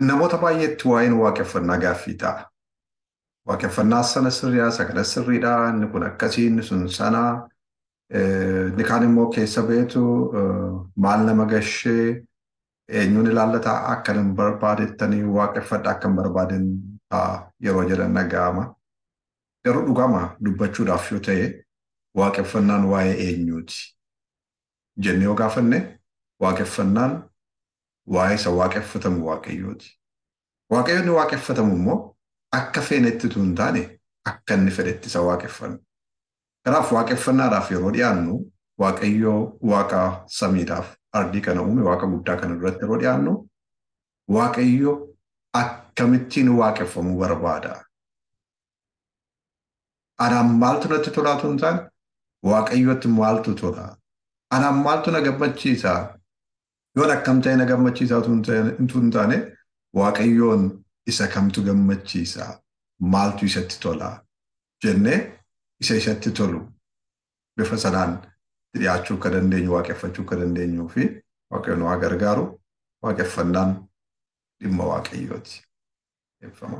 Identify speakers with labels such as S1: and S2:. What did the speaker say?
S1: Namoota baay'eetti waa'een waaqeffannaa gaaffii ta'a. Waaqeffannaa sana sirriidha, isa kana sirriidha, inni kun akkasii, inni sun sana. Inni kaan immoo keessa beetu maal nama gashee eenyuun ilaallataa akka hin barbaadettanii waaqeffadha akka hin barbaaden ta'a yeroo jedhan dhaga'ama. Garuu dhugama dubbachuudhaaf yoo ta'e waaqeffannaan waa'ee eenyuuti jennee yoo gaafanne waaqeffannaan waa'ee isa waaqeffatamu waaqayyooti. Waaqayyoonni waaqeffatamu immoo akka feenetti utuu hin taane akka inni fedhetti isa waaqeffanna. Kanaaf waaqeffannaadhaaf yeroo dhiyaannu waaqayyoo waaqa samiidhaaf ardii kana uume waaqa guddaa kana duratti yeroo dhiyaannu waaqayyo akkamittiin waaqeffamuu barbaada? Anaan maaltu natti tolaa utuu hin taane waaqayyotti maaltu tola? Anaan maaltu na gammachiisa? Yoon akkam ta'e na gammachiisa utuu hin taane waaqayyoon isa kamtu gammachiisa? Maaltu isatti tola? Jennee isa isatti tolu bifa sanaan dhiyaachuu akka dandeenyu waaqeffachuu akka dandeenyuu fi waaqayyoon waa gargaaru waaqeffannaan dhimma waaqayyooti. Eebbifama.